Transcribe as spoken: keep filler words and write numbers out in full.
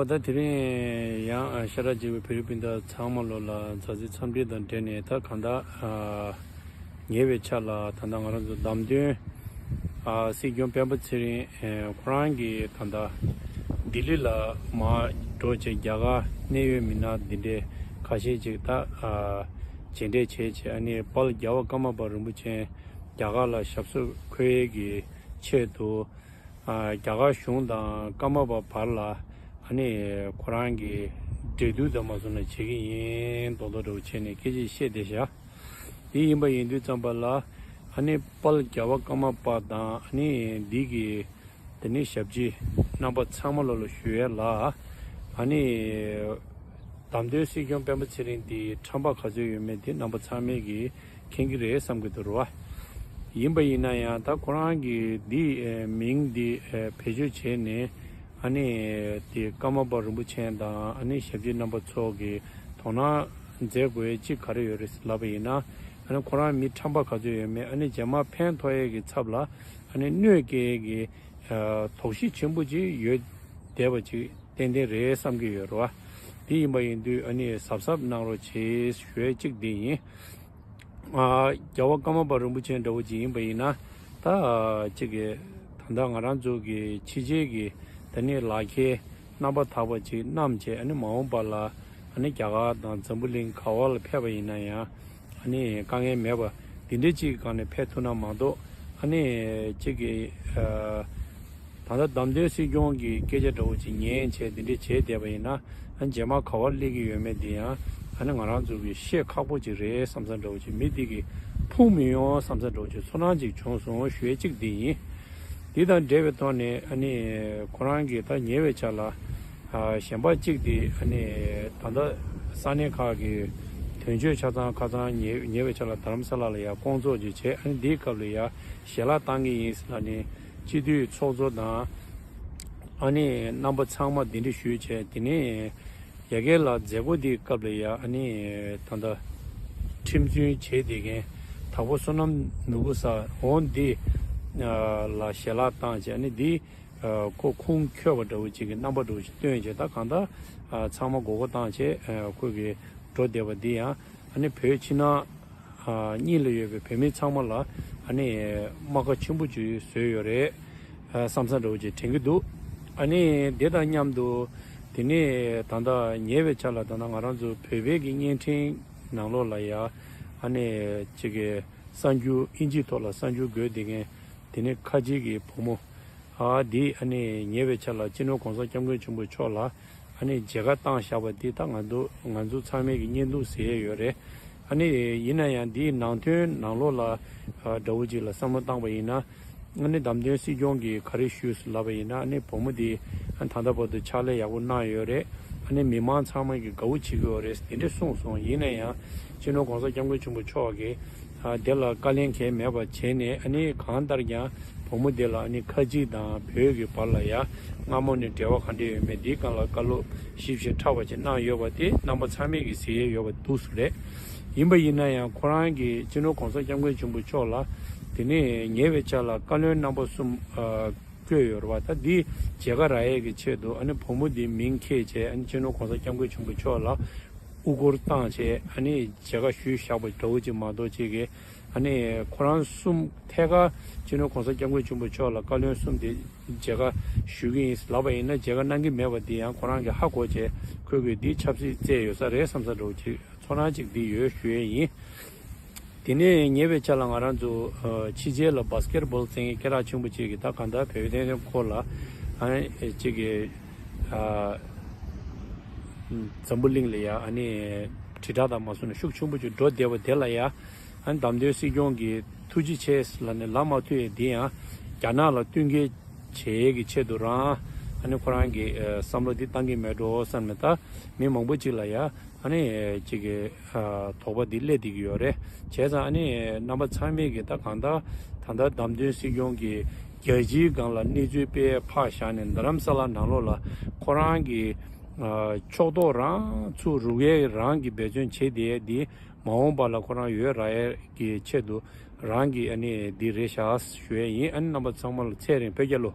ད་དེ་རིང་ཡང་ཤ་ཁྲག་གཅིག་པའི་བོད་རིགས་སྤུན་ཟླ་ཚང་མ་ལོ་ལ་མཛའ་བརྩེ་འཚམས་འདྲི་དང་འབྲེལ་ནས། ད་གང་ལྟར་ཉེ་བའི་ཆར་ལ་ད་ལྟ་ང་རང་ཚོ་བདམས་ཐོན་སྲིད་སྐྱོང་སྤེན་པ་ཚེ་རིང་ཁོ་རང་གིས་ད་ལྟ་ལྡི་ལི་ལ་མར་འགྲོ་བྱས། རྒྱ་གར་གནད་ཡོད་མི་སྣ་འདི་འདྲའི་ཁ་ཤས་ཅིག་ད་མཇལ་འཕྲད་བྱས་བྱས། ཨ་ནི་དཔལ་རྒྱལ་བ་ཀརྨ་པ་རིན་པོ་ཆེ་རྒྱ་གར་ལ་ཞབས་སོར་འཁོད་ཡས་ཀྱི་ཆེད་དུ། ཨ། རྒྱ་གར་གཞུང་དང་ཀརྨ་པ་བར་ལ་ཨ་ནི་ཁོ་རང་གི་འབྲེལ་མཐུད་དང་མ་སོང་ན་བྱེད་ཀྱི་ཡིན་མདོག་མདོག་འདྲ་བོ་བྱས་ནས་སྐད་ཆ་བཤད་བསྡད་བཞག་དེ་ཡིན་པ་ཡིན་དུས་ཙམ་པ་ལ། ཨ་ནི་དཔལ་རྒྱལ་བ་ཀརྨ་པ་དང་། ཨ་ནི་འདི་གི་དེ་ནི་ཞབས་ཕྱི་རྣམ་པ་ཚང་མ་ལོ་ལ་ཞུ་ཡས་ལ། ཨ་ནི་བདམས་ཐོན་སྲིད་སྐྱོང་སྤེན་པ་ཚེ་རིང་འདི་ཁྲམ་པ་ག་ཚོད་ཡོད་མེད་དེ་རྣམ་པ་ཚང་མས་ཀྱིས་མཁྱེན་གྱི་རེད་བསམ་གྱི་འདུག་རེད་བ། ཡིན་པ་ཡིན་ན་ཡང་ད་ཁོ་རང་གིས་འདི་མིང་འདི་བེད་སྤྱོད་བྱས་ནས། ཨ་ནི་དེ་ཀརྨ་པ་རིན་པོ་ཆེ་དང་། ཨ་ནི་ཞབས་ཕྱི་རྣམ་པ་ཚོ་གིས་དོ་སྣང་མཛད་དགོས་ཡས་གཅིག་ག་རེ་ཡོད་རེད་ལབ་པ་ཡིན་ན། ཨ་ནི་ཁོ་རང་མི་ཁྲམ་པ་ག་ཚོད་ཡོད་མེད། ཨ་ནི་རྗེས་མ་ཕན་ཐོགས་ཡས་ཀྱི་ཚབ་ལ་ཨ་ནི་གནོད་སྐྱེལ་ཡས་ཀྱི་དོགས་གཞི་ཆེན་པོ་ཅིག་ཡོད་བསྡད་པ་ཅིག་ཏན་ཏན་རེད་བསམ་གྱི་ཡོད་རེད་བ། དེ་ཡིན་པ་ཡིན་དུས་ཨ་ནི་གཟབ་གཟབ་གནང་རོགས་བྱེད་ཞུ་ཡས་གཅིག་འདི་ཡིན། ཨ། རྒྱལ་བ་ཀརྨ་པ་རིན་པོ་ཆེ་འདྲ་བོ་ཅིག་ཡིན་པ་ཡིན་ན། ད་ཅིག་གི་ད་ལྟ་ང་རང་ཚོ་གི་ཕྱི་རྒྱལ་གྱི་ད་ནི་ལག་ཁྱེར་རྣམ་པ་དག་པ་ཅིག་བསྣམས་བྱས། ཨ་ནི་མ་འོངས་པ་ལ་ཨ་ནི་རྒྱ་གར་དང་འཛམ་བུ་གླིང་ག་བ་ལ་ཕེབས་པ་ཡིན་ན་ཡང་། ཨ་ནི་དཀའ་ངལ་མེད་པ་འདི་འདྲ་ཅིག་གི་སྒང་ནས་ཕེབས་ཐུབ་ན་མ་གཏོགས། ཨ་ནི་ཅིག་གི་ཨ། ད་ལྟ་བདམས་ཐོན་སྲིད་སྐྱོང་གི་སྐད་ཆ་འདྲ་བོ་ཅིག་ཉན་བྱས་འདི་འདྲ་བྱས་བསྡད་པ་ཡིན་ན། ཨ། རྗེས་མ་ག་བར་སླེབས་ཀྱི་ཡོད་མེད་འདི་ཡང་ཨ་ནི་ང་རང་ཚོ་གིས་ཤེས་ཁག་པོ་ཅིག་རེད་བསམ་བསམ་འདྲ་བོ་ཅིག་མི་འདི་གིས་ཕུང་མི་ཡོང་བསམ་བསམ་འདྲ་བོ་ཅིག་ཚོར་སྣང་ཅིག་བྱུང་སོང་ཞུ་ཡས་གཅིག་འདི་ཡིན། འདི་དང་འབྲེལ་བའི་ཐོག་ནས་ཨ་ནི་ཁོ་རང་གིས་ད་ཉེ་བའི་ཆར་ལ། ཨ། གཞན་པ་གཅིག་དེ་ཨ་ནི་ད་ལྟ་ས་གནས་ཁག་གི་དོན་གཅོད་ཆ་ཚང་ཁ་ཚང་ཉེ་ཉེ་བའི་ཆར་ལ་རྡ་རམ་ས་ལ་ལ་ཡར་སྐོང་ཚོགས་ཅིག་བྱས། ཨ་ནི་འདིའི་སྐབས་ལ་ཡར་ཞལ་ལག་བཏང་གི་ཡིན་ཟེར་ལབ་ནས་སྤྱི་འཐུས་ཚོགས་གཙོ་དང་ཨ་ནི་རྣམ་པ་ཚང་མ་གདན་འདྲེན་ཞུས་བྱས། དེ་ནས་ཡ་གི་ལ་མཛད་སྒོ་འདིའི་སྐབས་ལ་ཡར་ཨ་ནི་ད་ལྟ་ཁྲིམས་བཙུན་བྱས་བསྡད་མཁན་དྭགས་པོ་བསོད་ནམས་ནོར་བུ་ཟེར་འོང་འདི་ལ་ཞལ་ལག་བཏང་བྱས། ཨ་ནི་འདི། ཨ། ཁོ་ཁུངས་འཁྱོལ་བ་འདྲ་བོ་ཅིག་གི་རྣམ་པ་འདྲ་བོ་ཅིག་སྟོན་བྱས། ད་གང་ལྟར་ཨ་ཚང་མ་མགོ་སྐོར་བཏང་བྱས། ཨ། ཁོ་གི་འགྲོ་བསྡད་པ་འདི་ཡང་ཨ་ནི་བོད་ཕྱི་ནང་ཨ་གཉིས་ལ་ཡོད་པའི་བོད་མི་ཚང་མ་ལ་ཨ་ནི་རྨ་ཁ་ཆེན་པོ་ཅིག་བཟོས་ཡོད་རེད། ཨ། བསམ་བསམ་འདྲ་བོ་ཅིག་དྲན་གྱི་འདུག་ཨ་ནི་དེ་དང་མཉམ་དུ་དེ་ནས་ད་ལྟ་ཉེ་བའི་ཆར་ལ་ད་ལྟ་ང་རང་ཚོ་བོད་པའི་གི་བརྙན་འཕྲིན་ནང་ལོགས་ལ་ཡ་ཨ་ནི་ཅིག་གི་གསར་འགྱུར་ཨིན་ཇིའི་ཐོག་ལ་གསར་འགྱུར་འགོད་བསྡད་མཁན། དེ་ནས་ཁ་ཆེ་གི་བུ་མོ། ཨ། འདི་ཨ་ནི་ཉེ་བའི་ཆར་ལ་སྤྱི་ནོར་གོང་ས་སྐྱབས་མགོན་ཆེན་པོ་མཆོག་ལ་ཨ་ནི་མཇལ་ཁ་བཏང་བཞག་པ་འདི་ད་ང་ཚོ་ང་ཚོ་ཚང་མས་ཀྱི་བརྙན་ཐུང་གཟིགས་ཡས་ཡོད་རེད། ཨ་ནི་ཡིན་ན་ཡང་འདིའི་ནང་དོན་ནང་ལོགས་ལ་ཨ་འདྲ་བོ་ཅིག་ལ་བསམ་བློ་བཏང་པ་ཡིན་ན། ཨ་ནི་བདམས་ཐོན་སྲིད་སྐྱོང་གིས་ག་རེ་ཞུས་ལབ་པ་ཡིན་ན། ཨ་ནི་བུ་མོ་འདི་ཨ་ད་ལྟ་བར་དུ་ཕྱག་ལས་ཡག་པོ་གནང་ཡོད་རེད། ཨ་ནི་མི་མང་ཚང་མ་གིས་དགའ་བོ་བྱེད་ཀྱི་ཡོད་རེད། དེ་འདྲ་གསུངས་སོང་། ཡིན་ན་ཡང་སྤྱི་ནོར་གོང་ས་སྐྱབས་མགོན་ཆེན་པོ་མཆོག་གིས་ཨ་དེ་ལ་བཀའ་ལན་གང་ཡང་མེད་པ་བྱས་ནས། ཨ་ནི་གང་ལྟར་ཀྱང་བུ་མོ་དེ་ལ་ཨ་ནི་ཁ་ཆེ་དང་བོད་ཀྱི་བར་ལ་ཡ་སྔ་མོ་ནས་འབྲེལ་བ་ག་འདྲ་ཡོད་མེད་འདིའི་སྒང་ལ་བཀའ་སློབ་ཞིབ་ཞིབ་ཕྲ་བ་ཅིག་གནང་ཡོད་པ་དེ་རྣམ་པ་ཚང་མས་ཀྱིས་གཟིགས་ཡས་ཡོད་པ་འདུག་སེ་རེད། ཡིན་པ་ཡིན་ན་ཡང་ཁོ་རང་གིས་སྤྱི་ནོར་གོང་ས་སྐྱབས་མགོན་ཆེན་པོ་མཆོག་ལ་དེ་ནས་ཉེ་བའི་ཆར་ལ་བཀའ་བློན་རྣམ་པ་གསུམ་ཨ་བསྐོས་ཡོད་རེད་བ། ད་འདི་མཇལ་ཁ་རག་ཡས་ཀྱི་ཆེད་དུ་ཨ་ནི་བུ་མོ་འདི་མིང་འཁྱེར་བྱས། ཨ་ནི་སྤྱི་ནོར་གོང་ས་སྐྱབས་མགོན་ཆེན་པོ་མཆོག་ལ་དབུ་སྐོར་བཏང་བྱས། ཨ་ནི་མཇལ་ཁ་ཞུས་བཞག་པ་འདྲ་བོ་ཅིག་མ་གཏོགས། ཅིག་གིས་ཨ་ནི་ཁོ་རང་གསུམ་ཐད་ཀར་སྤྱི་ནོར་གོང་ས་སྐྱབས་མགོན་ཆེན་པོ་མཆོག་ལ་བཀའ་བློན་གསུམ་དེ་མཇལ་ཁ་ཞུ་གི་ཡིན་ལབ་པ་ཡིན་ན། མཇལ་ཁ་གནང་གི་མེད་པ་འདི་ཡང་ཁོ་རང་གིས་ཧ་གོ་བྱས། ཁོས་གི་འདི་ཆབ་སྲིད་རྩེད་ཡོད་ས་རེད་བསམ་ས་འདྲ་བོ་ཅིག་ཚོར་སྣང་ཅིག་འདི་ཡོད་ཞུ་ཡས་ཡིན། དེ་ནས་ཉེ་བའི་ཆར་ལ་ང་རང་ཚོ་ཨ་ཕྱི་རྒྱལ་ལ་བྷ་སི་ཀེ་ཊི་བྷོལ་རྩེད་མཁན་སྐད་གྲགས་ཆེན་པོ་ཅིག་གིས་ད་གང་ལྟར་བོད་བསྟན་འཛིན་སྐོར་ལ་ཨ་ནི་ཅིག་གིས་ཨ་འཛམ་བུ་གླིང་ལ་ཡ་ཨ་ནི་དྲིལ་བསྒྲགས་དང་མ་སོང་ན་ཤུགས་ཆེན་པོ་ཅིག་འགྲོ་བསྡད་པ་དེ་ལ་ཡ། ཨ་ནི་བདམས་ཐོན་སྲིད་སྐྱོང་གིས་ཐུགས་རྗེ་ཆེ་ལབ་ནས་ལབ་མ་ཐུབ་ཡས་འདི་ཡང་རྒྱ་ནག་ལ་བསྟུན་མཁས་བྱེད་ཡས་ཀྱི་ཆེད་དུ་རང་ཨ་ནི་ཁོ་རང་གིས་ཨ་བསམ་བློ་འདི་བཏང་གི་མེད་འགྲོ་བསམ་ནས། ད་མི་མང་པོ་ཅིག་ལ་ཡ་ཨ་ནི་ཅིག་གི་ཨ་དོགས་པ་འདི་སླེབས་བསྡད་ཀྱི་ཡོད་རེད། བྱས་ཙང་ཨ་ནི་རྣམ་པ་ཚང་མས་ཀྱིས་ད་གང་ལྟར་ད་ལྟ་བདམས་ཐོན་སྲིད་སྐྱོང་གིས་རྒྱལ་སྤྱིའི་སྒང་ལ་གནས་ཚུལ་དཔེ་ཕར་བཞག་ནས་རྡ་རམ་ས་ལ་ནང་ལོགས་ལ་ཁོ་རང་གི་ཨ་ཕྱོགས་གཏོགས་རང་ཚུར་རུག་ཡས་རང་གི་འབད་བརྩོན་བྱེད་བསྡད་ཡས་འདི། མ་འོངས་པ་ལ་ཁོ་རང་ཡོད་རག་ཡས་ཀྱི་ཆེད་དུ་རང་གི་ཨ་ནི་འདི་རེད་ཤག་ཞུ་ཡས་ཡིན། ཨ་ནི་རྣམ་པ་ཚང་མ་ལ་ཚེ་རིང་བོད་རྒྱལ་ལོ།